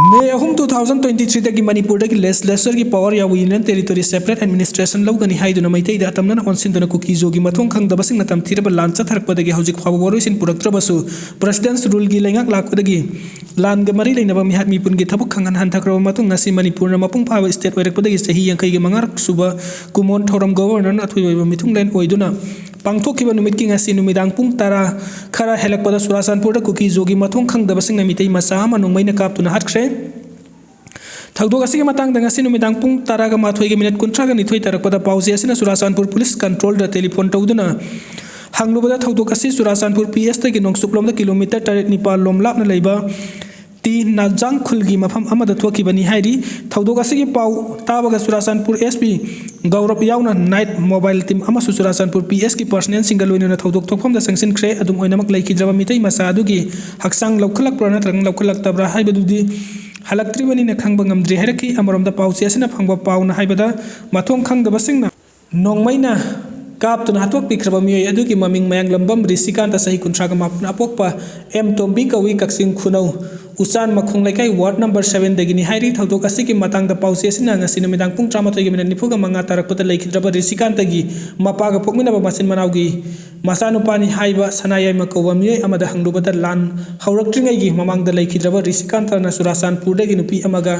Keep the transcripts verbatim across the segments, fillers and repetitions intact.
ꯃꯦ ꯑꯍꯨꯝ, two thousand twenty three ꯗꯒꯤ ꯃꯅꯤꯄꯨꯔꯗꯒꯤ ꯂꯦꯖꯤꯁꯂꯦꯆꯔꯒꯤ ꯄꯋꯥꯔ ꯌꯥꯎꯕ ꯌꯨꯅꯤꯌꯟ ꯇꯦꯔꯤꯇꯣꯔꯤ ꯁꯦꯄꯔꯦꯠ ꯑꯦꯗꯃꯤꯅꯤꯁꯇ꯭ꯔꯦꯁꯟ ꯂꯧꯒꯅꯤ ꯍꯥꯏꯗꯨꯅ ꯃꯩꯇꯩꯗ ꯑꯇꯝꯅꯅ ꯑꯣꯟꯁꯤꯟꯗꯨꯅ ꯀꯨꯀꯤ ꯖꯣꯒꯤ ꯃꯊꯣꯡ ꯈꯪꯗꯕꯁꯤꯡꯅ ꯇꯝꯊꯤꯔꯕ ꯂꯥꯟ ꯆꯠꯊꯔꯛꯄꯗꯒꯤ ꯍꯧꯖꯤꯛ ꯐꯥꯎꯕ ꯋꯥꯔꯣꯏꯁꯤꯟ ꯄꯨꯔꯛꯇ꯭ꯔꯕꯁꯨ, ꯄ꯭ꯔꯦꯁꯤꯗꯦꯟꯁ ꯔꯨꯜꯒꯤ ꯂꯩꯉꯥꯛ ꯂꯥꯛꯄꯗꯒꯤ ꯂꯥꯟꯒ ꯃꯔꯤ ꯂꯩꯅꯕ ꯃꯤꯍꯥꯠ ꯃꯤꯄꯨꯟꯒꯤ ꯊꯕꯛ ꯈꯪꯍꯟ ꯍꯟꯊꯈ꯭ꯔꯕ ꯃꯇꯨꯡ, ꯉꯁꯤ ꯃꯅꯤꯄꯨꯔꯅ ꯃꯄꯨꯡ ꯐꯥꯕ ꯁ꯭ꯇꯦꯠ ꯑꯣꯏꯔꯛꯄꯗꯒꯤ ꯆꯍꯤ ꯌꯥꯡꯈꯩꯒꯤ ꯃꯉꯥꯔꯛ ꯁꯨꯕ ꯀꯨꯃꯣꯟ ꯊꯧꯔꯝ ꯒꯣꯕꯔꯅꯔꯅ ꯑꯊꯣꯏꯕ ꯑꯣꯏꯕ ꯃꯤꯊꯨꯡꯂꯦꯟ ꯑꯣꯏꯗꯨꯅ ꯄꯥꯡꯊꯣꯛꯈꯤꯕ ꯅꯨꯃꯤꯠꯀꯤ ꯉꯁꯤ ꯅꯨꯃꯤꯗꯥꯡ ꯄꯨꯡ ꯇꯔꯥ ꯈꯔ ꯍꯦꯜꯂꯛꯄꯗ ꯆꯨꯔꯥꯆꯥꯟꯄꯨꯔꯗ ꯀꯨꯀꯤ ꯖꯣꯒꯤ ꯃꯊꯣꯡ ꯈꯪꯗꯕꯁꯤꯡꯅ ꯃꯤꯇꯩ ꯃꯆꯥ ꯑꯃ ꯅꯣꯡꯃꯩꯅ ꯀꯥꯞꯇꯨꯅ ꯍꯥꯠꯈ꯭ꯔꯦ꯫ ꯊꯧꯗꯣꯛ ꯑꯁꯤꯒꯤ ꯃꯇꯥꯡꯗ ꯉꯁꯤ ꯅꯨꯃꯤꯗꯥꯡ ꯄꯨꯡ ꯇꯔꯥꯒ ꯃꯥꯊꯣꯏꯒ ꯃꯤꯅꯤꯠ ꯀꯨꯟꯊ꯭ꯔꯥꯒ ꯅꯤꯊꯣꯏ ꯇꯥꯔꯛꯄꯗ ꯄꯥꯎꯆꯦ ꯑꯁꯤꯅ ꯆꯨꯔꯥꯆꯥꯟꯄꯨꯔ ꯄꯨꯂꯤꯁ ꯀꯟꯇ꯭ꯔꯣꯜꯗ ꯇꯦꯂꯤꯐꯣꯟ ꯇꯧꯗꯨꯅ ꯍꯪꯂꯨꯕꯗ, ꯊꯧꯗꯣꯛ ꯑꯁꯤ ꯆꯨꯔꯥꯆꯥꯟꯄꯨꯔ ꯄꯤ ꯑꯦꯁꯇꯒꯤ ꯅꯣꯡꯆꯨꯞꯂꯣꯝꯗ ꯀꯤꯂꯣꯃꯤꯇꯔ ꯇꯔꯦꯠ ꯅꯤꯄꯥꯜ ꯂꯣꯝ ꯂꯥꯞꯅ ꯂꯩꯕ ꯇꯤ ꯅꯥꯖꯥꯡ ꯈꯨꯜꯒꯤ ꯃꯐꯝ ꯑꯃꯗ ꯊꯣꯛꯈꯤꯕꯅꯤ ꯍꯥꯏꯔꯤ꯫ ꯊꯧꯗꯣꯛ ꯑꯁꯤꯒꯤ ꯄꯥꯎ ꯇꯥꯕꯒ ꯆꯨꯔꯥꯆꯥꯟꯄꯨꯔ ꯑꯦꯁ ꯄꯤ ꯒꯧꯔꯕ ꯌꯥꯎꯅ ꯅꯥꯏꯠ ꯃꯣꯕꯥꯏꯜ ꯇꯤꯝ ꯑꯃꯁꯨ ꯆꯨꯔꯥꯆꯥꯟꯄꯨꯔ ꯄꯤ ꯑꯦꯁꯀꯤ ꯄꯔꯁꯅꯦꯜꯁꯤꯡꯒ ꯂꯣꯏꯅꯅ ꯊꯧꯗꯣꯛ ꯊꯣꯛꯐꯝꯗ ꯆꯪꯁꯤꯟꯈ꯭ꯔꯦ꯫ ꯑꯗꯨꯝ ꯑꯣꯏꯅꯃꯛ, ꯂꯩꯈꯤꯗ꯭ꯔꯕ ꯃꯤꯇꯩ ꯃꯆꯥ ꯑꯗꯨꯒꯤ ꯍꯛꯆꯥꯡ ꯂꯧꯈꯠꯂꯛꯄ꯭ꯔꯥ ꯅꯠꯇ꯭ꯔꯒ ꯂꯧꯈꯠꯂꯛꯇꯕ꯭ꯔꯥ ꯍꯥꯏꯕꯗꯨꯗꯤ ꯍꯜꯂꯛꯇ꯭ꯔꯤꯕꯅꯤꯅ ꯈꯪꯕ ꯉꯝꯗ꯭ꯔꯤ ꯍꯥꯏꯔꯛꯈꯤ꯫ ꯑꯃꯔꯣꯝꯗ, ꯄꯥꯎꯆꯦ ꯑꯁꯤꯅ ꯐꯪꯕ ꯄꯥꯎꯅ ꯍꯥꯏꯕꯗ, ꯃꯊꯣꯡ ꯈꯪꯗꯕꯁꯤꯡꯅ ꯅꯣꯡꯃꯩꯅ ꯀꯥꯞꯇꯨꯅ ꯍꯥꯠꯇꯣꯛꯄꯤꯈ꯭ꯔꯕ ꯃꯤꯑꯣꯏ ꯑꯗꯨꯒꯤ ꯃꯃꯤꯡ ꯃꯌꯥꯡꯂꯝꯕꯝ ꯔꯤꯁꯤꯀꯥꯟꯇ, ꯆꯍꯤ ꯀꯨꯟꯊ꯭ꯔꯥꯒ ꯃꯥꯄꯟ, ꯑꯄꯣꯛꯄ ꯑꯦꯝ ꯇꯣꯝꯕꯤ ꯀꯧꯏ, ꯀꯛꯆꯤꯡ ꯈꯨꯅꯧ ꯎꯆꯥꯟ ꯃꯈꯣꯡ ꯂꯩꯀꯥꯏ, ꯋꯥꯔꯗ ꯅꯝꯕꯔ seven ꯗꯒꯤꯅꯤ ꯍꯥꯏꯔꯤ꯫ ꯊꯧꯗꯣꯛ ꯑꯁꯤꯒꯤ ꯃꯇꯥꯡꯗ ꯄꯥꯎꯆꯦ ꯑꯁꯤꯅ ꯉꯁꯤ ꯅꯨꯃꯤꯗꯥꯡ ꯄꯨꯡ ꯇꯔꯥꯃꯥꯊꯣꯏꯒꯤ ꯃꯤꯅꯠ ꯅꯤꯐꯨꯒ ꯃꯉꯥ ꯇꯥꯔꯛꯄꯗ ꯂꯩꯈꯤꯗ꯭ꯔꯕ ꯔꯤꯁꯤꯀꯥꯟꯇꯒꯤ ꯃꯄꯥꯒ ꯄꯣꯛꯃꯤꯟꯅꯕ ꯃꯆꯤꯟ ꯃꯅꯥꯎꯒꯤ ꯃꯆꯥꯅꯨꯄꯥꯅꯤ ꯍꯥꯏꯕ ꯁꯅꯥꯌꯥꯏꯃ ꯀꯧꯕ ꯃꯤꯑꯣꯏ ꯑꯃꯗ ꯍꯪꯂꯨꯕꯗ, ꯂꯥꯟ ꯍꯧꯔꯛꯇ꯭ꯔꯤꯉꯩꯒꯤ ꯃꯃꯥꯡꯗ ꯂꯩꯈꯤꯗ꯭ꯔꯕ ꯔꯤꯁꯤꯀꯥꯟꯇꯅ ꯆꯨꯔꯥꯆꯥꯟꯄꯨꯔꯗꯒꯤ ꯅꯨꯄꯤ ꯑꯃꯒ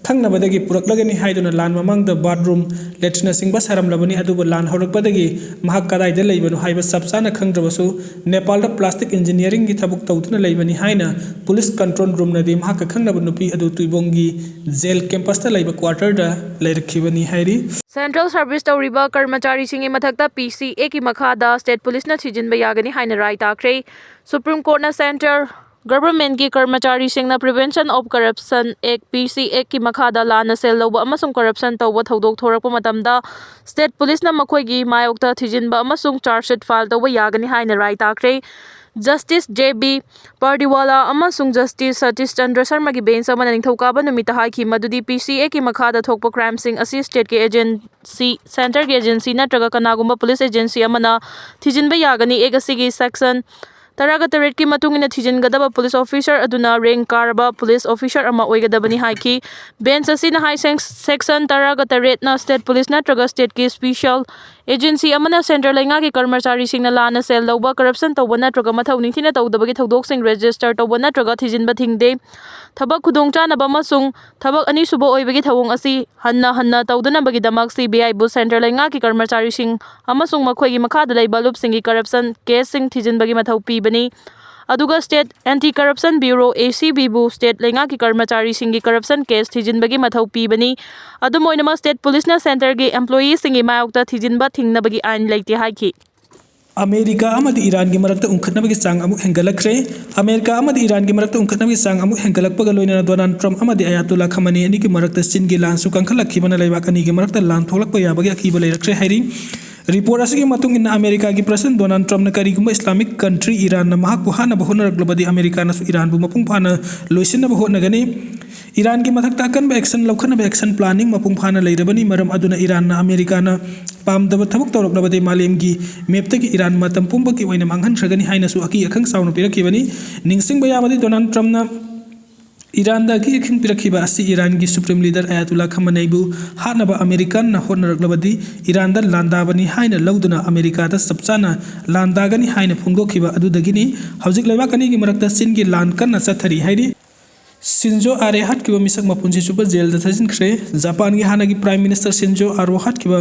ꯈꯪꯅꯕꯗꯒꯤ ꯄꯨꯔꯛꯂꯒꯅꯤ ꯍꯥꯏꯗꯨꯅ ꯂꯥꯟ ꯃꯃꯥꯡꯗ ꯕꯥꯠꯔꯨꯝ, ꯂꯦꯇ꯭ꯔꯤꯟꯅꯆꯤꯡꯕ ꯁꯥꯔꯝꯂꯕꯅꯤ꯫ ꯑꯗꯨꯕꯨ ꯂꯥꯟ ꯍꯧꯔꯛꯄꯗꯒꯤ ꯃꯍꯥꯛ ꯀꯗꯥꯏꯗ ꯂꯩꯕꯅꯣ ꯍꯥꯏꯕ ꯆꯞ ꯆꯥꯅ ꯈꯪꯗ꯭ꯔꯕꯁꯨ, ꯅꯦꯄꯥꯜꯗ ꯄ꯭ꯂꯥꯁꯇꯤꯛ ꯏꯟꯖꯤꯅꯤꯌꯥꯔꯤꯡꯒꯤ ꯊꯕꯛ ꯇꯧꯗꯨꯅ ꯂꯩꯕꯅꯤ ꯍꯥꯏꯅ ꯄꯨꯂꯤꯁ ꯀꯟꯇ꯭ꯔꯣꯜ ꯔꯨꯝꯅꯗꯤ ꯃꯍꯥꯛꯀ ꯈꯪꯅꯕ ꯅꯨꯄꯤ ꯑꯗꯨ ꯇꯨꯏꯕꯣꯡꯒꯤ ꯖꯦꯜ ꯀꯦꯝꯄꯁꯇ ꯂꯩꯕ ꯀ꯭ꯋꯥꯔꯇꯔꯗ ꯂꯩꯔꯛꯈꯤꯕꯅꯤ ꯍꯥꯏꯔꯤ꯫ ꯁꯦꯟꯇ꯭ꯔꯦꯜ ꯁꯔꯚꯤꯁ ꯇꯧꯔꯤꯕ ꯀꯔꯃꯆꯥꯔꯤꯁꯤꯡꯒꯤ ꯃꯊꯛꯇ ꯄꯤ ꯁꯤ ꯑꯦꯒꯤ ꯃꯈꯥꯗ ꯁ꯭ꯇꯦꯠ ꯄꯨꯂꯤꯁꯅ ꯊꯤꯖꯤꯟꯕ ꯌꯥꯒꯅꯤ ꯍꯥꯏꯅ ꯔꯥꯏ ꯇꯥꯈ꯭ꯔꯦ꯫ ꯁꯨꯄ꯭ꯔꯤꯝ ꯀꯣꯔꯠꯅ ꯁꯦꯟꯇ꯭ꯔꯦꯜ ꯒꯚꯔꯟꯃꯦꯟꯠꯀꯤ ꯀꯔꯃꯆꯥꯔꯤꯁꯤꯡꯅ Prevention of Corruption Act, P C ꯑꯦꯒꯤ ꯃꯈꯥꯗ ꯂꯥꯟꯅ ꯁꯦꯜ ꯂꯧꯕ ꯑꯃꯁꯨꯡ ꯀꯔꯞꯁꯟ ꯇꯧꯕ ꯊꯧꯗꯣꯛ ꯊꯣꯔꯛꯄ ꯃꯇꯝꯗ ꯁ꯭ꯇꯦꯠ ꯄꯨꯂꯤꯁꯅ ꯃꯈꯣꯏꯒꯤ ꯃꯥꯌꯣꯛꯇ ꯊꯤꯖꯤꯟꯕ ꯑꯃꯁꯨꯡ ꯆꯥꯔꯖ ꯁꯤꯠ ꯐꯥꯏꯜ ꯇꯧꯕ ꯌꯥꯒꯅꯤ ꯍꯥꯏꯅ ꯔꯥꯏ ꯇꯥꯈ꯭ꯔꯦ꯫ ꯖꯁꯇꯤꯁ ꯖꯦ ꯕꯤ ꯄꯥꯔꯗꯤꯋꯥꯂꯥ ꯑꯃꯁꯨꯡ ꯖꯁꯇꯤꯁ ꯁꯇꯤꯁ ꯆꯟꯗ꯭ꯔ ꯁꯔꯃꯒꯤ ꯕꯦꯟꯆ ꯑꯃꯅ ꯅꯤꯡꯊꯧꯀꯥꯕ ꯅꯨꯃꯤꯠꯇ ꯍꯥꯏꯈꯤ ꯃꯗꯨꯗꯤ ꯄꯤ ꯁꯤ ꯑꯦꯒꯤ ꯃꯈꯥꯗ ꯊꯣꯛꯄ ꯀ꯭ꯔꯥꯏꯝꯁꯤꯡ ꯑꯁꯤ ꯁ꯭ꯇꯦꯠꯀꯤ ꯑꯦꯖꯦꯟꯁꯤ, ꯁꯦꯟꯇꯔꯒꯤ ꯑꯦꯖꯦꯟꯁꯤ ꯅꯠꯇ꯭ꯔꯒ ꯀꯅꯥꯒꯨꯝꯕ ꯄꯨꯂꯤꯁ ꯑꯦꯖꯦꯟꯁꯤ ꯑꯃꯅ ꯊꯤꯖꯤꯟꯕ ꯌꯥꯒꯅꯤ꯫ ꯑꯦꯛ ꯑꯁꯤꯒꯤ ꯁꯦꯛꯁꯟ ꯇꯔꯥꯒ ꯇꯔꯦꯠꯀꯤ ꯃꯇꯨꯡ ꯏꯟꯅ ꯊꯤꯖꯤꯟꯒꯗꯕ ꯄꯨꯂꯤꯁ ꯑꯣꯐꯤꯁꯥꯔ ꯑꯗꯨꯅ ꯔꯦꯡ ꯀꯥꯔꯕ ꯄꯨꯂꯤꯁ ꯑꯣꯐꯤꯁꯥꯔ ꯑꯃ ꯑꯣꯏꯒꯗꯕꯅꯤ ꯍꯥꯏꯈꯤ꯫ ꯕꯦꯟꯆ ꯑꯁꯤꯅ ꯍꯥꯏ, ꯁꯦꯛ-, ꯁꯦꯛꯁꯟ ꯇꯔꯥꯒ ꯇꯔꯦꯠꯅ ꯁ꯭ꯇꯦꯠ ꯄꯨꯂꯤꯁ ꯅꯠꯇ꯭ꯔꯒ ꯁ꯭ꯇꯦꯠꯀꯤ ꯁ꯭ꯄꯤꯁꯤꯌꯦꯜ ꯑꯦꯖꯦꯟꯁꯤ ꯑꯃꯅ ꯁꯦꯟꯇ꯭ꯔꯦꯜ ꯂꯩꯉꯥꯛꯀꯤ ꯀꯔꯃꯆꯥꯔꯤꯁꯤꯡꯅ ꯂꯥꯟꯅ ꯁꯦꯜ ꯂꯧꯕ, ꯀꯔꯞꯁꯟ ꯇꯧꯕ ꯅꯠꯇ꯭ꯔꯒ ꯃꯊꯧ ꯅꯤꯡꯊꯤꯅ ꯇꯧꯗꯕꯒꯤ ꯊꯧꯗꯣꯛꯁꯤꯡ ꯔꯦꯖꯤꯁꯇꯔ ꯇꯧꯕ ꯅꯠꯇ꯭ꯔꯒ ꯊꯤꯖꯤꯟꯕ ꯊꯤꯡꯗꯦ꯫ ꯊꯕꯛ ꯈꯨꯗꯣꯡꯆꯥꯅꯕ ꯑꯃꯁꯨꯡ ꯊꯕꯛ ꯑꯅꯤꯁꯨꯕ ꯑꯣꯏꯕꯒꯤ ꯊꯧꯑꯣꯡ ꯑꯁꯤ ꯍꯟꯅ ꯍꯟꯅ ꯇꯧꯗꯅꯕꯒꯤꯗꯃꯛ ꯁꯤ ꯕꯤ ꯑꯥꯏꯕꯨ ꯁꯦꯟꯇ꯭ꯔꯦꯜ ꯂꯩꯉꯥꯛꯀꯤ ꯀꯔꯃꯆꯥꯔꯤꯁꯤꯡ ꯑꯃꯁꯨꯡ ꯃꯈꯣꯏꯒꯤ ꯃꯈꯥꯗ ꯂꯩꯕ ꯂꯨꯞꯁꯤꯡꯒꯤ ꯀꯔꯞꯁꯟ ꯀꯦꯁꯁꯤꯡ ꯊꯤꯖꯤꯟꯕꯒꯤ ꯃꯊꯧ ꯄꯤꯕꯅꯤ꯫ ꯑꯗꯨꯒ ꯁ꯭ꯇꯦꯠ ꯑꯦꯟꯇꯤ ꯀꯔꯞꯁꯟ ꯕ꯭ꯌꯨꯔꯣ, ꯑꯦ ꯁꯤ ꯕꯤꯕꯨ ꯁ꯭ꯇꯦꯠ ꯂꯩꯉꯥꯛꯀꯤ ꯀꯔꯃꯆꯥꯔꯤꯁꯤꯡꯒꯤ ꯀꯔꯞꯁꯟ ꯀꯦꯁ ꯊꯤꯖꯤꯟꯕꯒꯤ ꯃꯊꯧ ꯄꯤꯕꯅꯤ꯫ ꯑꯗꯨꯝ ꯑꯣꯏꯅꯃꯛ, ꯁ꯭ꯇꯦꯠ ꯄꯨꯂꯤꯁꯅ ꯁꯦꯟꯇꯔꯒꯤ ꯑꯦꯝꯄ꯭ꯂꯣꯌꯤꯁꯤꯡꯒꯤ ꯃꯥꯌꯣꯛꯇ ꯊꯤꯖꯤꯟꯕ ꯊꯤꯡꯅꯕꯒꯤ ꯑꯥꯏꯟ ꯂꯩꯇꯦ ꯍꯥꯏꯈꯤ꯫ ꯑꯃꯦꯔꯤꯀꯥ ꯑꯃꯗꯤ ꯏꯔꯥꯟꯒꯤ ꯃꯔꯛꯇ ꯎꯪꯈꯠꯅꯕꯒꯤ ꯆꯥꯡ ꯑꯃꯨꯛ ꯍꯦꯟꯒꯠꯂꯛꯈ꯭ꯔꯦ꯫ ꯑꯃꯦꯔꯤꯀꯥ ꯑꯃꯗꯤ ꯏꯔꯥꯟꯒꯤ ꯃꯔꯛꯇ ꯎꯪꯈꯠꯅꯕꯒꯤ ꯆꯥꯡ ꯑꯃꯨꯛ ꯍꯦꯟꯒꯠꯂꯛꯄꯒ ꯂꯣꯏꯅꯅ ꯗꯣꯅꯥꯜꯗ ꯇ꯭ꯔꯝꯞ ꯑꯃꯗꯤ ꯑꯌꯥꯇꯣꯜꯂꯥ ꯈꯃꯅꯦ ꯑꯅꯤꯒꯤ ꯃꯔꯛꯇ ꯆꯤꯟꯒꯤ ꯂꯥꯟꯁꯨ ꯀꯟꯈꯠꯂꯛꯈꯤꯕꯅ ꯂꯩꯕꯥꯛ ꯑꯅꯤꯒꯤ ꯃꯔꯛꯇ ꯂꯥꯟ ꯊꯣꯛꯂꯛꯄ ꯌꯥꯕꯒꯤ ꯑꯀꯤꯕ ꯂꯩꯔꯛꯈ꯭ꯔꯦ ꯍꯥꯏꯔꯤ꯫ ꯔꯤꯄꯣꯔꯠ ꯑꯁꯤꯒꯤ ꯃꯇꯨꯡ ꯏꯟꯅ, ꯑꯃꯦꯔꯤꯀꯥꯒꯤ ꯄ꯭ꯔꯁꯤꯗꯦꯟꯠ ꯗꯣꯅꯥꯜꯗ ꯇ꯭ꯔꯝꯞꯅ ꯀꯔꯤꯒꯨꯝꯕ ꯏꯁꯂꯥꯃꯤꯛ ꯀꯟꯇ꯭ꯔꯤ ꯏꯔꯥꯟꯅ ꯃꯍꯥꯛꯄꯨ ꯍꯥꯠꯅꯕ ꯍꯣꯠꯅꯔꯛꯂꯕꯗꯤ, ꯑꯃꯦꯔꯤꯀꯥꯅꯁꯨ ꯏꯔꯥꯟꯕꯨ ꯃꯄꯨꯡ ꯐꯥꯅ ꯂꯣꯏꯁꯤꯟꯅꯕ ꯍꯣꯠꯅꯒꯅꯤ꯫ ꯏꯔꯥꯟꯒꯤ ꯃꯊꯛꯇ ꯑꯀꯟꯕ ꯑꯦꯛꯁꯟ ꯂꯧꯈꯠꯅꯕ ꯑꯦꯛꯁꯟ ꯄ꯭ꯂꯥꯅꯤꯡ ꯃꯄꯨꯡ ꯐꯥꯅ ꯂꯩꯔꯕꯅꯤ꯫ ꯃꯔꯝ ꯑꯗꯨꯅ ꯏꯔꯥꯟꯅ ꯑꯃꯦꯔꯤꯀꯥꯅ ꯄꯥꯝꯗꯕ ꯊꯕꯛ ꯇꯧꯔꯛꯂꯕꯗꯤ, ꯃꯥꯂꯦꯝꯒꯤ ꯃꯦꯞꯇꯒꯤ ꯏꯔꯥꯟ ꯃꯇꯝ ꯄꯨꯝꯕꯒꯤ ꯑꯣꯏꯅ ꯃꯥꯡꯍꯟꯈ꯭ꯔꯒꯅꯤ ꯍꯥꯏꯅꯁꯨ ꯑꯀꯤ ꯑꯈꯪ ꯆꯥꯎꯅ ꯄꯤꯔꯛꯈꯤꯕꯅꯤ꯫ ꯅꯤꯡꯁꯤꯡꯕ ꯌꯥꯕꯗꯤ, ꯗꯣꯅꯥꯜꯗ ꯇ꯭ꯔꯝꯞꯅ ꯏꯔꯥꯟꯗ ꯑꯀꯤ ꯑꯈꯪ ꯄꯤꯔꯛꯈꯤꯕ ꯑꯁꯤ ꯏꯔꯥꯟꯒꯤ ꯁꯨꯄ꯭ꯔꯤꯝ ꯂꯤꯗꯔ ꯑꯌꯥꯇꯨꯜꯂꯥ ꯈꯃꯅꯩꯕꯨ ꯍꯥꯠꯅꯕ ꯑꯃꯦꯔꯤꯀꯥꯅ ꯍꯣꯠꯅꯔꯛꯂꯕꯗꯤ, ꯏꯔꯥꯟꯗ ꯂꯥꯟꯗꯥꯕꯅꯤ ꯍꯥꯏꯅ ꯂꯧꯗꯨꯅ ꯑꯃꯦꯔꯤꯀꯥꯗ ꯆꯞ ꯆꯥꯅ ꯂꯥꯟꯗꯥꯒꯅꯤ ꯍꯥꯏꯅ ꯐꯣꯡꯗꯣꯛꯈꯤꯕ ꯑꯗꯨꯗꯒꯤꯅꯤ꯫ ꯍꯧꯖꯤꯛ ꯂꯩꯕꯥꯛ ꯑꯅꯤꯒꯤ ꯃꯔꯛꯇ ꯆꯤꯟꯒꯤ ꯂꯥꯟ ꯀꯟꯅ ꯆꯠꯊꯔꯤ ꯍꯥꯏꯔꯤ꯫ ꯁꯤꯟꯖꯣ ꯑꯥꯔꯦ ꯍꯥꯠꯈꯤꯕ ꯃꯤꯁꯛ ꯃꯄꯨꯟꯁꯤ ꯆꯨꯞꯄ ꯖꯦꯜꯗ ꯊꯥꯖꯤꯟꯈ꯭ꯔꯦ꯫ ꯖꯄꯥꯟꯒꯤ ꯍꯥꯟꯅꯒꯤ ꯄ꯭ꯔꯥꯏꯝ ꯃꯤꯅꯤꯁꯇꯔ ꯁꯤꯟꯖꯣ ꯑꯥꯔꯣ ꯍꯥꯠꯈꯤꯕ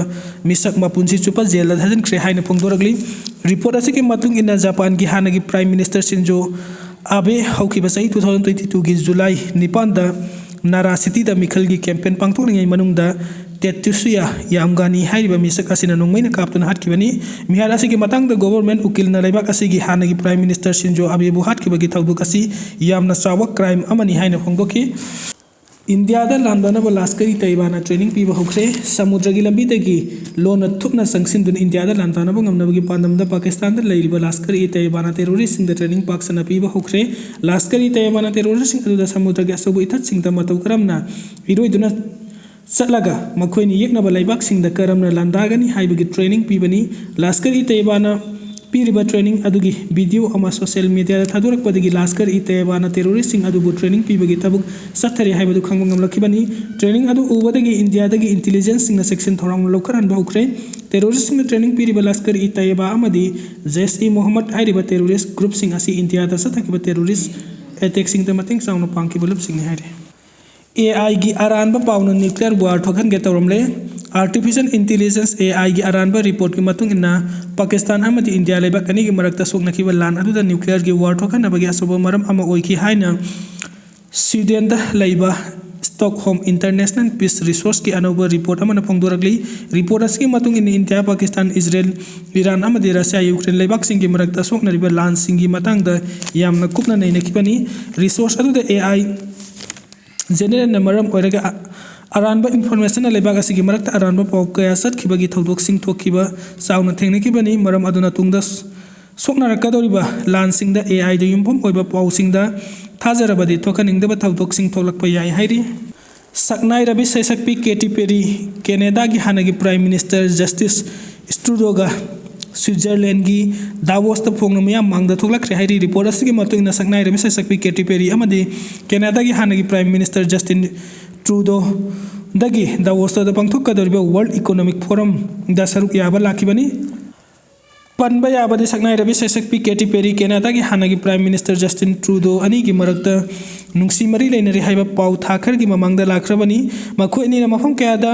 ꯃꯤꯁꯛ ꯃꯄꯨꯟꯁꯤ ꯆꯨꯞꯄ ꯖꯦꯜꯗ ꯊꯥꯖꯤꯟꯈ꯭ꯔꯦ ꯍꯥꯏꯅ ꯐꯣꯡꯗꯣꯔꯛꯂꯤ꯫ ꯔꯤꯄꯣꯔꯠ ꯑꯁꯤꯒꯤ ꯃꯇꯨꯡ ꯏꯟꯅ, ꯖꯄꯥꯟꯒꯤ ꯍꯥꯟꯅꯒꯤ ꯄ꯭ꯔꯥꯏꯝ ꯃꯤꯅꯤꯁꯇꯔ ꯁꯤꯟꯖꯣ ꯑꯥꯕꯦ ꯍꯧꯈꯤꯕ ꯆꯍꯤ two thousand twenty twoꯒꯤ ꯖꯨꯂꯥꯏ ꯅꯤꯄꯥꯟꯗ ꯅꯥꯔꯥ ꯁꯤꯇꯤꯗ ꯃꯤꯈꯜꯒꯤ ꯀꯦꯝꯄꯦꯟ ꯄꯥꯡꯊꯣꯛꯂꯤꯉꯩ ꯃꯅꯨꯡꯗ ꯇꯦꯠꯁꯨꯌꯥ ꯌꯥꯝꯒꯥꯅꯤ ꯍꯥꯏꯔꯤꯕ ꯃꯤꯁꯛ ꯑꯁꯤꯅ ꯅꯣꯡꯃꯩꯅ ꯀꯥꯞꯇꯨꯅ ꯍꯥꯠꯈꯤꯕꯅꯤ꯫ ꯃꯤꯍꯥꯠ ꯑꯁꯤꯒꯤ ꯃꯇꯥꯡꯗ ꯒꯣꯚꯔꯟꯃꯦꯟꯠ ꯎꯀꯤꯜꯅ ꯂꯩꯕꯥꯛ ꯑꯁꯤꯒꯤ ꯍꯥꯟꯅꯒꯤ ꯄ꯭ꯔꯥꯏꯝ ꯃꯤꯅꯤꯁꯇꯔ ꯁꯤꯟꯖꯣ ꯑꯥꯕꯦꯕꯨ ꯍꯥꯠꯈꯤꯕꯒꯤ ꯊꯧꯗꯣꯛ ꯑꯁꯤ ꯌꯥꯝꯅ ꯆꯥꯎꯕ ꯀ꯭ꯔꯥꯏꯝ ꯑꯃꯅꯤ ꯍꯥꯏꯅ ꯐꯣꯡꯗꯣꯛꯈꯤ꯫ ꯏꯟꯗꯤꯌꯥꯗ ꯂꯥꯟꯗꯥꯅꯕ ꯂꯥꯁꯀꯔ-ꯏ-ꯇꯩꯕꯥꯅ ꯇ꯭ꯔꯦꯅꯤꯡ ꯄꯤꯕ ꯍꯧꯈ꯭ꯔꯦ꯫ ꯁꯃꯨꯗ꯭ꯔꯒꯤ ꯂꯝꯕꯤꯗꯒꯤ ꯂꯣꯟꯅ ꯊꯨꯞꯅ ꯆꯪꯁꯤꯟꯗꯨꯅ ꯏꯟꯗꯤꯌꯥꯗ ꯂꯥꯟꯗꯥꯅꯕ ꯉꯝꯅꯕꯒꯤ ꯄꯥꯟꯗꯝꯗ ꯄꯥꯀꯤꯁꯇꯥꯟꯗ ꯂꯩꯔꯤꯕ ꯂꯥꯁꯀꯔ-ꯏ-ꯇꯩꯕꯥꯅ ꯇꯦꯔꯣꯔꯤꯁ꯭ꯠꯁꯤꯡꯗ ꯇ꯭ꯔꯦꯅꯤꯡ ꯄꯥꯛ ꯁꯟꯅ ꯄꯤꯕ ꯍꯧꯈ꯭ꯔꯦ꯫ ꯂꯥꯁꯀꯔ-ꯏ-ꯇꯩꯕꯥꯅ ꯇꯦꯔꯣꯔꯤꯁ꯭ꯠꯁꯤꯡ ꯑꯗꯨꯗ ꯁꯃꯨꯗ꯭ꯔꯒꯤ ꯑꯆꯧꯕ ꯏꯊꯠꯁꯤꯡꯗ ꯃꯇꯧ ꯀꯔꯝꯅ ꯏꯔꯣꯏꯗꯨꯅ ꯆꯠꯂꯒ ꯃꯈꯣꯏꯅ ꯌꯦꯛꯅꯕ ꯂꯩꯕꯥꯛꯁꯤꯡꯗ ꯀꯔꯝꯅ ꯂꯥꯟꯗꯥꯒꯅꯤ ꯍꯥꯏꯕꯒꯤ ꯇ꯭ꯔꯦꯅꯤꯡ ꯄꯤꯕꯅꯤ꯫ ꯂꯥꯁꯀꯔ-ꯏ-ꯇꯩꯕꯥꯅ ꯄꯤꯔꯤꯕ training ꯑꯗꯨꯒꯤ video ꯑꯃ social mediaꯗ ꯊꯥꯗꯣꯔꯛꯄꯗꯒꯤ ꯂꯥꯁꯀꯔ ꯏ ꯇꯌꯦꯕꯥꯅ terroristꯁꯤꯡ ꯑꯗꯨꯕꯨ training ꯄꯤꯕꯒꯤ ꯊꯕꯛ ꯆꯠꯊꯔꯤ ꯍꯥꯏꯕꯗꯨ ꯈꯪꯕ ꯉꯝꯂꯛꯈꯤꯕꯅꯤ꯫ Training ꯑꯗꯨ ꯎꯕꯗꯒꯤ ꯏꯟꯗꯤꯌꯥꯗꯒꯤ intelligenceꯁꯤꯡꯅ ꯆꯦꯛꯁꯤꯟ ꯊꯧꯔꯥꯡ ꯂꯧꯈꯠꯍꯟꯕ ꯍꯧꯈ꯭ꯔꯦ꯫ Terroristꯁꯤꯡꯅ training ꯄꯤꯔꯤꯕ ꯂꯥꯁꯀꯔ ꯏ ꯇꯌꯦꯕꯥ ꯑꯃꯗꯤ ꯖꯩꯁ ꯏ ꯃꯣꯍꯝꯃꯗ ꯍꯥꯏꯔꯤꯕ terrorist groupꯁꯤꯡ ꯑꯁꯤ ꯏꯟꯗꯤꯌꯥꯗ ꯆꯠꯊꯈꯤꯕ terrorist attackꯁꯤꯡꯗ ꯃꯇꯦꯡ ꯆꯥꯎꯅ ꯄꯥꯡꯈꯤꯕ ꯂꯨꯞꯁꯤꯡꯅꯤ ꯍꯥꯏꯔꯤ꯫ AIꯒꯤ ꯑꯔꯥꯟꯕ ꯄꯥꯎꯅ nuclear war ꯊꯣꯛꯍꯟꯒꯦ ꯇꯧꯔꯝꯂꯦ꯫ Artificial intelligence AIꯒꯤ ꯑꯔꯥꯟꯕ reportꯀꯤ ꯃꯇꯨꯡ ꯏꯟꯅ, ꯄꯥꯀꯤꯁꯇꯥꯟ ꯑꯃꯗꯤ ꯏꯟꯗꯤꯌꯥ ꯂꯩꯕꯥꯛ ꯑꯅꯤꯒꯤ ꯃꯔꯛꯇ ꯁꯣꯛꯅꯈꯤꯕ ꯂꯥꯟ ꯑꯗꯨꯗ nuclearꯒꯤ war ꯊꯣꯛꯍꯟꯅꯕꯒꯤ ꯑꯆꯧꯕ ꯃꯔꯝ ꯑꯃ ꯑꯣꯏꯈꯤ ꯍꯥꯏꯅ Swedenꯗ ꯂꯩꯕ Stockholm International Peace Researchꯀꯤ ꯑꯅꯧꯕ report ꯑꯃꯅ ꯐꯣꯡꯗꯣꯔꯛꯂꯤ꯫ Report ꯑꯁꯤꯒꯤ ꯃꯇꯨꯡ ꯏꯟꯅ, ꯏꯟꯗꯤꯌꯥ, ꯄꯥꯀꯤꯁꯇꯥꯟ, ꯏꯖꯔꯦꯜ, ꯏꯔꯥꯟ ꯑꯃꯗꯤ ꯔꯁꯤꯌꯥ, ꯌꯨꯀ꯭ꯔꯦꯟ ꯂꯩꯕꯥꯛꯁꯤꯡꯒꯤ ꯃꯔꯛꯇ ꯁꯣꯛꯅꯔꯤꯕ ꯂꯥꯟꯁꯤꯡꯒꯤ ꯃꯇꯥꯡꯗ ꯌꯥꯝꯅ ꯀꯨꯞꯅ ꯅꯩꯅꯈꯤꯕꯅꯤ꯫ Research ꯑꯗꯨꯗ AI generalꯅ ꯃꯔꯝ ꯑꯣꯏꯔꯒ ꯑ-, ꯑꯔꯥꯟꯕ informationꯅ ꯂꯩꯕꯥꯛ ꯑꯁꯤꯒꯤ ꯃꯔꯛꯇ ꯑꯔꯥꯟꯕ ꯄꯥꯎ ꯀꯌꯥ ꯆꯠꯈꯤꯕꯒꯤ ꯊꯧꯗꯣꯛꯁꯤꯡ ꯊꯣꯛꯈꯤꯕ ꯆꯥꯎꯅ ꯊꯦꯡꯅꯈꯤꯕꯅꯤ꯫ ꯃꯔꯝ ꯑꯗꯨꯅ ꯇꯨꯡꯗ ꯁ-, ꯁꯣꯛꯅꯔꯛꯀꯗꯧꯔꯤꯕ ꯂꯥꯟꯁꯤꯡꯗ AIꯗ ꯌꯨꯝꯐꯝ ꯑꯣꯏꯕ ꯄꯥꯎꯁꯤꯡꯗ ꯊꯥꯖꯔꯕꯗꯤ ꯊꯣꯛꯍꯟꯅꯤꯡꯗꯕ ꯊꯧꯗꯣꯛꯁꯤꯡ ꯊꯣꯛꯂꯛꯄ ꯌꯥꯏ ꯍꯥꯏꯔꯤ꯫ ꯁꯛꯅꯥꯏꯔꯕꯤ ꯁꯩꯁꯛꯄꯤ Katy Perry, ꯀꯦꯅꯦꯗꯥꯒꯤ ꯍꯥꯟꯅꯒꯤ Prime Minister Justin Trudeauꯒ Switzerlandꯒꯤ Davosꯇ ꯐꯣꯡꯅ ꯃꯤꯌꯥꯝ ꯃꯥꯡꯗ ꯊꯣꯛꯂꯛꯈ꯭ꯔꯦ ꯍꯥꯏꯔꯤ꯫ Report ꯑꯁꯤꯒꯤ ꯃꯇꯨꯡ ꯏꯟꯅ, ꯁꯛꯅꯥꯏꯔꯕꯤ ꯁꯩꯁꯛꯄꯤ Katy Perry ꯑꯃꯗꯤ ꯀꯦꯅꯦꯗꯥꯒꯤ ꯍꯥꯟꯅꯒꯤ Prime Minister Justin Trudeauꯗꯒꯤ Davosꯇ ꯄꯥꯡꯊꯣꯛꯀꯗꯧꯔꯤꯕ World Economic Forumꯗ ꯁꯔꯨꯛ ꯌꯥꯕ ꯂꯥꯛꯈꯤꯕꯅꯤ꯫ ꯄꯟꯕ ꯌꯥꯕꯗꯤ, ꯁꯛꯅꯥꯏꯔꯕꯤ ꯁꯩꯁꯛꯄꯤ Katy Perry, ꯀꯦꯅꯦꯗꯥꯒꯤ ꯍꯥꯟꯅꯒꯤ Prime Minister Justin Trudeau ꯑꯅꯤꯒꯤ ꯃꯔꯛꯇ ꯅꯨꯡꯁꯤ ꯃꯔꯤ ꯂꯩꯅꯔꯤ ꯍꯥꯏꯕ ꯄꯥꯎ ꯊꯥ ꯈꯔꯒꯤ ꯃꯃꯥꯡꯗ ꯂꯥꯛꯈ꯭ꯔꯕꯅꯤ꯫ ꯃꯈꯣꯏ ꯑꯅꯤꯅ ꯃꯐꯝ ꯀꯌꯥꯗ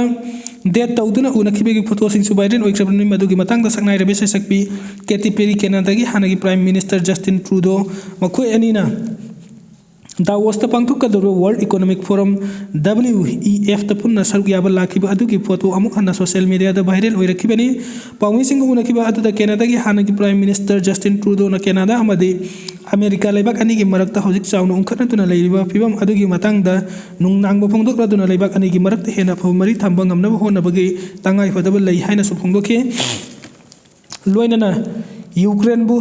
date ꯇꯧꯗꯨꯅ ꯎꯅꯈꯤꯕꯒꯤ photoꯁꯤꯡꯁꯨ viral ꯑꯣꯏꯈ꯭ꯔꯕꯅꯤ꯫ ꯃꯗꯨꯒꯤ ꯃꯇꯥꯡꯗ ꯁꯛꯅꯥꯏꯔꯕꯤ ꯁꯩꯁꯛꯄꯤ Katy Perry, ꯀꯦꯅꯦꯗꯥꯒꯤ ꯍꯥꯟꯅꯒꯤ Prime Minister Justin Trudeau, ꯃꯈꯣꯏ ꯑꯅꯤꯅ Davosꯇ ꯄꯥꯡꯊꯣꯛꯀꯗꯧꯔꯤꯕ World Economic Forum, WEFꯇ ꯄꯨꯟꯅ ꯁꯔꯨꯛ ꯌꯥꯕ ꯂꯥꯛꯈꯤꯕ ꯑꯗꯨꯒꯤ photo ꯑꯃꯨꯛ ꯍꯟꯅ social mediaꯗ viral ꯑꯣꯏꯔꯛꯈꯤꯕꯅꯤ꯫ ꯄꯥꯎꯃꯤꯁꯤꯡꯒ ꯎꯅꯈꯤꯕ ꯑꯗꯨꯗ ꯀꯦꯅꯦꯗꯥꯒꯤ ꯍꯥꯟꯅꯒꯤ Prime Minister Justin Trudeauꯅ ꯀꯦꯅꯦꯗꯥ ꯑꯃꯗꯤ ꯑꯃꯦꯔꯤꯀꯥ ꯂꯩꯕꯥꯛ ꯑꯅꯤꯒꯤ ꯃꯔꯛꯇ ꯍꯧꯖꯤꯛ ꯆꯥꯎꯅ ꯎꯪꯈꯠꯅꯗꯨꯅ ꯂꯩꯔꯤꯕ ꯐꯤꯕꯝ ꯑꯗꯨꯒꯤ ꯃꯇꯥꯡꯗ ꯅꯨꯡꯅꯥꯡꯕ ꯐꯣꯡꯗꯣꯛꯂꯗꯨꯅ ꯂꯩꯕꯥꯛ ꯑꯅꯤꯒꯤ ꯃꯔꯛꯇ ꯍꯦꯟꯅ ꯑꯐꯕ ꯃꯔꯤ ꯊꯝꯕ ꯉꯝꯅꯕ ꯍꯣꯠꯅꯕꯒꯤ ꯇꯉꯥꯏꯐꯗꯕ ꯂꯩ ꯍꯥꯏꯅꯁꯨ ꯐꯣꯡꯗꯣꯛꯈꯤ꯫ ꯂꯣꯏꯅꯅ ꯌꯨꯀ꯭ꯔꯦꯟꯕꯨ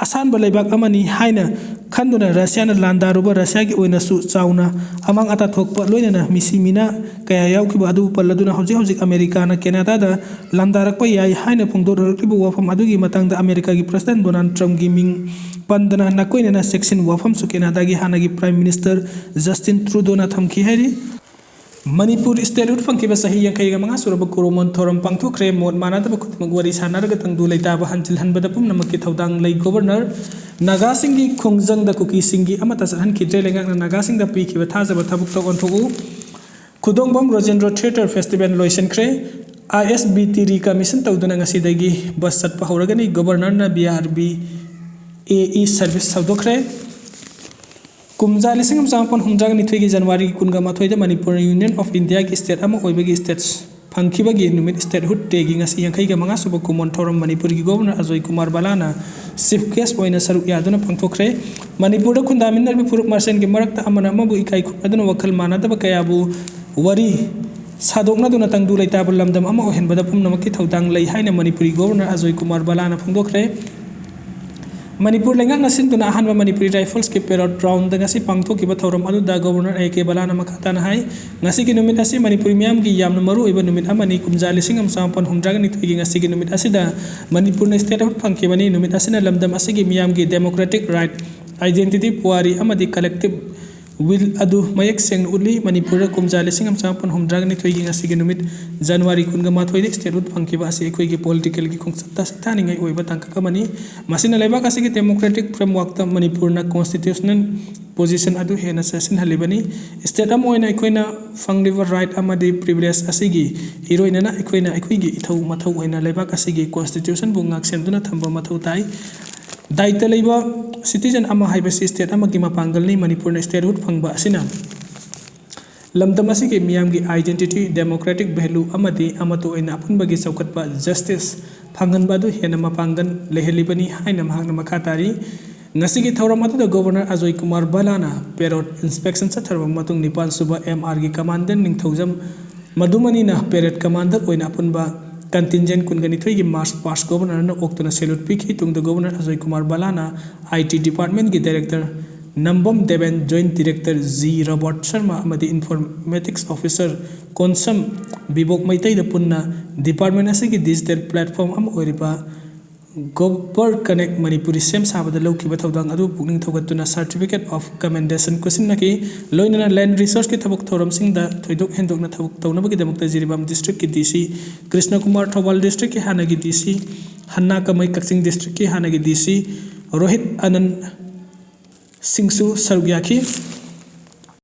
ꯑꯁꯥꯟꯕ ꯂꯩꯕꯥꯛ ꯑꯃꯅꯤ ꯍꯥꯏꯅ ꯈꯟꯗꯨꯅ ꯔꯁꯤꯌꯥꯅ ꯂꯥꯟꯗꯥꯔꯨꯕ ꯔꯁꯤꯌꯥꯒꯤ ꯑꯣꯏꯅꯁꯨ ꯆꯥꯎꯅ ꯑꯃꯥꯡ ꯑꯇꯥ ꯊꯣꯛꯄ, ꯂꯣꯏꯅꯅ ꯃꯤꯁꯤ ꯃꯤꯅꯥ ꯀꯌꯥ ꯌꯥꯎꯈꯤꯕ ꯑꯗꯨꯕꯨ ꯄꯜꯂꯗꯨꯅ, ꯍꯧꯖꯤꯛ ꯍꯧꯖꯤꯛ ꯑꯃꯦꯔꯤꯀꯥꯅ ꯀꯦꯅꯥꯗꯥꯗ ꯂꯥꯟꯗꯥꯔꯛꯄ ꯌꯥꯏ ꯍꯥꯏꯅ ꯐꯣꯡꯗꯣꯔꯛꯂꯤꯕ ꯋꯥꯐꯝ ꯑꯗꯨꯒꯤ ꯃꯇꯥꯡꯗ ꯑꯃꯦꯔꯤꯀꯥꯒꯤ ꯄ꯭ꯔꯁꯤꯗꯦꯟ ꯗꯣꯅꯥꯜꯗ ꯇ꯭ꯔꯝꯞꯀꯤ ꯃꯤꯡ ꯄꯟꯗꯅ ꯅꯥꯀꯣꯏꯅꯅ ꯆꯦꯛꯁꯤꯟ ꯋꯥꯐꯝꯁꯨ ꯀꯦꯅꯥꯗꯥꯒꯤ ꯍꯥꯟꯅꯒꯤ ꯄ꯭ꯔꯥꯏꯝ ꯃꯤꯅꯤꯁꯇꯔ ꯖꯁꯇꯤꯟ ꯇ꯭ꯔꯨꯗꯣꯅ ꯊꯝꯈꯤ ꯍꯥꯏꯔꯤ꯫ ꯃꯅꯤꯄꯨꯔ statehood ꯐꯪꯈꯤꯕ ꯆꯍꯤ ꯌꯥꯡꯈꯩꯒ ꯃꯉꯥ ꯁꯨꯔꯕ ꯀꯨꯔꯣꯃꯣꯟ ꯊꯧꯔꯝ ꯄꯥꯡꯊꯣꯛꯈ꯭ꯔꯦ꯫ ꯃꯣꯠ ꯃꯥꯟꯅꯗꯕ ꯈꯨꯗꯤꯡꯃꯛ ꯋꯥꯔꯤ ꯁꯥꯟꯅꯔꯒ ꯇꯪꯗꯨ ꯂꯩꯇꯥꯕ ꯍꯟꯖꯤꯜꯍꯟꯕꯗ ꯄꯨꯝꯅꯃꯛꯀꯤ ꯊꯧꯗꯥꯡ ꯂꯩ꯫ ꯒꯣꯕꯔꯅꯔ ꯅꯥꯒꯥꯁꯤꯡꯒꯤ ꯈꯣꯡꯖꯪꯗ ꯀꯨꯀꯤꯁꯤꯡꯒꯤ ꯑꯃꯠꯇ ꯆꯠꯍꯟꯈꯤꯗ꯭ꯔꯦ꯫ ꯂꯩꯉꯥꯛꯅ ꯅꯥꯒꯥꯁꯤꯡꯗ ꯄꯤꯈꯤꯕ ꯊꯥꯖꯕ ꯊꯕꯛꯇ ꯑꯣꯟꯊꯣꯛꯎ꯫ ꯈꯨꯗꯣꯡꯕꯝ ꯔꯣꯖꯦꯟꯗ꯭ꯔꯣ ꯊꯤꯌꯦꯇꯔ ꯐꯦꯁꯇꯤꯚꯦꯜ ꯂꯣꯏꯁꯤꯟꯈ꯭ꯔꯦ꯫ ISBT recommission ꯇꯧꯗꯨꯅ ꯉꯁꯤꯗꯒꯤ ꯕꯁ ꯆꯠꯄ ꯍꯧꯔꯒꯅꯤ꯫ ꯒꯣꯕꯔꯅꯔꯅ BRBAE service ꯍꯧꯗꯣꯛꯈ꯭ꯔꯦ꯫ ꯀꯨꯝꯖꯥ ꯂꯤꯁꯤꯡ ꯑꯃ ꯆꯃꯥꯄꯟ ꯍꯨꯝꯗ꯭ꯔꯥꯒ ꯅꯤꯊꯣꯏꯒꯤ ꯖꯅꯋꯥꯔꯤ ꯀꯨꯟꯒ ꯃꯥꯊꯣꯏꯗ ꯃꯅꯤꯄꯨꯔꯅ Union of Indiaꯒꯤ state ꯑꯃ ꯑꯣꯏꯕꯒꯤ states ꯐꯪꯈꯤꯕꯒꯤ ꯅꯨꯃꯤꯠ, statehood dayꯒꯤ ꯉꯁꯤ ꯌꯥꯡꯈꯩꯒ ꯃꯉꯥ ꯁꯨꯕ ꯀꯨꯃꯣꯟ ꯊꯧꯔꯝ ꯃꯅꯤꯄꯨꯔꯒꯤ governor Ajoy Kumar ꯕꯂꯥꯅ chief guest ꯑꯣꯏꯅ ꯁꯔꯨꯛ ꯌꯥꯗꯨꯅ ꯄꯥꯡꯊꯣꯛꯈ꯭ꯔꯦ꯫ ꯃꯅꯤꯄꯨꯔꯗ ꯈꯨꯟꯗꯥꯃꯤꯟꯅꯔꯤꯕ ꯐꯨꯔꯨꯞ ꯃꯁꯦꯟꯒꯤ ꯃꯔꯛꯇ ꯑꯃꯅ ꯑꯃꯕꯨ ꯏꯀꯥꯏ ꯈꯨꯝꯅꯗꯨꯅ ꯋꯥꯈꯜ ꯃꯥꯟꯅꯗꯕ ꯀꯌꯥꯕꯨ ꯋꯥꯔꯤ ꯁꯥꯗꯣꯛꯅꯗꯨꯅ ꯇꯪꯗꯨ ꯂꯩꯇꯥꯕ ꯂꯝꯗꯝ ꯑꯃ ꯑꯣꯏꯍꯟꯕꯗ ꯄꯨꯝꯅꯃꯛꯀꯤ ꯊꯧꯗꯥꯡ ꯂꯩ ꯍꯥꯏꯅ ꯃꯅꯤꯄꯨꯔꯤ ꯒꯣꯕꯔꯅꯔ ꯑꯖꯣꯏ ꯀꯨꯃꯥꯔ ꯕꯂꯥꯅ ꯐꯣꯡꯗꯣꯛꯈ꯭ꯔꯦ꯫ ꯃꯅꯤꯄꯨꯔ ꯂꯩꯉꯥꯛꯅ ꯁꯤꯟꯗꯨꯅ ꯑꯍꯥꯟꯕ ꯃꯅꯤꯄꯨꯔꯤ ꯔꯥꯏꯐꯜꯁꯀꯤ parade groundꯗ ꯉꯁꯤ ꯄꯥꯡꯊꯣꯛꯈꯤꯕ ꯊꯧꯔꯝ ꯑꯗꯨꯗ ꯒꯣꯕꯔꯅꯔ A K ꯕꯂꯥꯅ ꯃꯈꯥ ꯇꯥꯅ ꯍꯥꯏ, ꯉꯁꯤꯒꯤ ꯅꯨꯃꯤꯠ ꯑꯁꯤ ꯃꯅꯤꯄꯨꯔꯤ ꯃꯤꯌꯥꯝꯒꯤ ꯌꯥꯝꯅ ꯃꯔꯨ ꯑꯣꯏꯕ ꯅꯨꯃꯤꯠ ꯑꯃꯅꯤ꯫ ꯀꯨꯝꯖꯥ ꯂꯤꯁꯤꯡ ꯑꯃ ꯆꯃꯥꯄꯟ ꯍꯨꯝꯗ꯭ꯔꯥꯒ ꯅꯤꯊꯣꯏꯒꯤ ꯉꯁꯤꯒꯤ ꯅꯨꯃꯤꯠ ꯑꯁꯤꯗ ꯃꯅꯤꯄꯨꯔꯅ statehood ꯐꯪꯈꯤꯕꯅꯤ꯫ ꯅꯨꯃꯤꯠ ꯑꯁꯤꯅ ꯂꯝꯗꯝ ꯑꯁꯤꯒꯤ ꯃꯤꯌꯥꯝꯒꯤ democratic right, identity, ꯄꯨꯋꯥꯔꯤ ꯑꯃꯗꯤ collective will ꯑꯗꯨ ꯃꯌꯦꯛ ꯁꯦꯡꯅ ꯎꯠꯂꯤ꯫ ꯃꯅꯤꯄꯨꯔꯗ ꯀꯨꯝꯖꯥ ꯂꯤꯁꯤꯡ ꯑꯃ ꯆꯃꯥꯄꯟ ꯍꯨꯝꯗ꯭ꯔꯥꯒ ꯅꯤꯊꯣꯏꯒꯤ ꯉꯁꯤꯒꯤ ꯅꯨꯃꯤꯠ, ꯖꯅꯋꯥꯔꯤ ꯀꯨꯟꯒ ꯃꯥꯊꯣꯏꯗ statehood ꯐꯪꯈꯤꯕ ꯑꯁꯤ ꯑꯩꯈꯣꯏꯒꯤ politicalꯒꯤ ꯈꯣꯡꯆꯠꯇ ꯁꯤꯊꯥꯅꯤꯡꯉꯥꯏ ꯑꯣꯏꯕ ꯇꯥꯡꯀꯛ ꯑꯃꯅꯤ꯫ ꯃꯁꯤꯅ ꯂꯩꯕꯥꯛ ꯑꯁꯤꯒꯤ democratic frameworkꯇ ꯃꯅꯤꯄꯨꯔꯅ constitutional position ꯑꯗꯨ ꯍꯦꯟꯅ ꯆꯦꯠꯁꯤꯟꯍꯜꯂꯤꯕꯅꯤ꯫ State ꯑꯃ ꯑꯣꯏꯅ ꯑꯩꯈꯣꯏꯅ ꯐꯪꯂꯤꯕ right ꯑꯃꯗꯤ privilege ꯑꯁꯤꯒꯤ ꯏꯔꯣꯏꯅꯅ ꯑꯩꯈꯣꯏꯅ ꯑꯩꯈꯣꯏꯒꯤ ꯏꯊꯧ ꯃꯊꯧ ꯑꯣꯏꯅ ꯂꯩꯕꯥꯛ ꯑꯁꯤꯒꯤ constitutionꯕꯨ ꯉꯥꯛꯁꯦꯟꯗꯨꯅ ꯊꯝꯕ ꯃꯊꯧ ꯇꯥꯏ꯫ ꯗꯥꯏꯇ ꯂꯩꯕ citizen ꯑꯃ ꯍꯥꯏꯕꯁꯤ state ꯑꯃꯒꯤ ꯃꯄꯥꯡꯒꯜꯅꯤ꯫ ꯃꯅꯤꯄꯨꯔꯅ statehood ꯐꯪꯕ ꯑꯁꯤꯅ ꯂꯝꯗꯝ ꯑꯁꯤꯒꯤ ꯃꯤꯌꯥꯝꯒꯤ identity, democratic value ꯑꯃꯗꯤ ꯑꯃꯠꯇ ꯑꯣꯏꯅ ꯑꯄꯨꯟꯕꯒꯤ ꯆꯥꯎꯈꯠꯄ, justice, ꯐꯪꯍꯟꯕ ꯑꯗꯨ ꯍꯦꯟꯅ ꯃꯄꯥꯡꯒꯜ ꯂꯩꯍꯜꯂꯤꯕꯅꯤ ꯍꯥꯏꯅ ꯃꯍꯥꯛꯅ ꯃꯈꯥ ꯇꯥꯔꯤ꯫ ꯉꯁꯤꯒꯤ ꯊꯧꯔꯝ ꯑꯗꯨꯗ governor Ajoy Kumar ꯕꯂꯥꯅ parade inspection ꯆꯠꯊꯔꯕ ꯃꯇꯨꯡ, ꯅꯤꯄꯥꯟ ꯁꯨꯕ MRꯒꯤ commandant ꯅꯤꯡꯊꯧꯖꯝ ꯃꯗꯨꯃꯅꯤꯅ parade commander ꯑꯣꯏꯅ ꯑꯄꯨꯟꯕ Contingent ꯀꯨꯟꯒ ꯅꯤꯊꯣꯏꯒꯤ march past Governorꯅ ꯑꯣꯛꯇꯨꯅ salute ꯄꯤꯈꯤ꯫ ꯇꯨꯡꯗ Governor ꯑꯖꯣꯏ ꯀꯨꯃꯥꯔ ꯕꯂꯥꯅ I T departmentꯀꯤ Director Nambam Deben, Joint Director G Robert Sharma ꯑꯃꯗꯤ Informatics Officer ꯀꯣꯟꯁꯝ ꯕꯤꯕꯣꯛ ꯃꯩꯇꯩꯗ ꯄꯨꯟꯅ department ꯑꯁꯤꯒꯤ digital platform ꯑꯃ ꯑꯣꯏꯔꯤꯕ Governor Connect ꯃꯅꯤꯄꯨꯔꯤ ꯁꯦꯝ ꯁꯥꯕꯗ ꯂꯧꯈꯤꯕ ꯊꯧꯗꯥꯡ ꯑꯗꯨ ꯄꯨꯛꯅꯤꯡ ꯊꯧꯒꯠꯇꯨꯅ certificate of commendation ꯈꯨꯠꯁꯤꯟꯅꯈꯤ꯫ ꯂꯣꯏꯅꯅ land resourceꯀꯤ ꯊꯕꯛ ꯊꯧꯔꯝꯁꯤꯡꯗ ꯊꯣꯏꯗꯣꯛ ꯍꯦꯟꯗꯣꯛꯅ ꯊꯕꯛ ꯇꯧꯅꯕꯒꯤꯗꯃꯛꯇ ꯖꯤꯔꯤꯕꯥꯝ districtꯀꯤ D C ꯀ꯭ꯔꯤꯁꯅ ꯀꯨꯃꯥꯔ, ꯊꯧꯕꯥꯜ districtꯀꯤ ꯍꯥꯟꯅꯒꯤ D C ꯍꯟꯅꯥ ꯀꯃꯩ, ꯀꯛꯆꯤꯡ districtꯀꯤ ꯍꯥꯟꯅꯒꯤ D C ꯔꯣꯍꯤꯠ ꯑꯅꯟ ꯁꯤꯡꯁꯨ ꯁꯔꯨꯛ ꯌꯥꯈꯤ꯫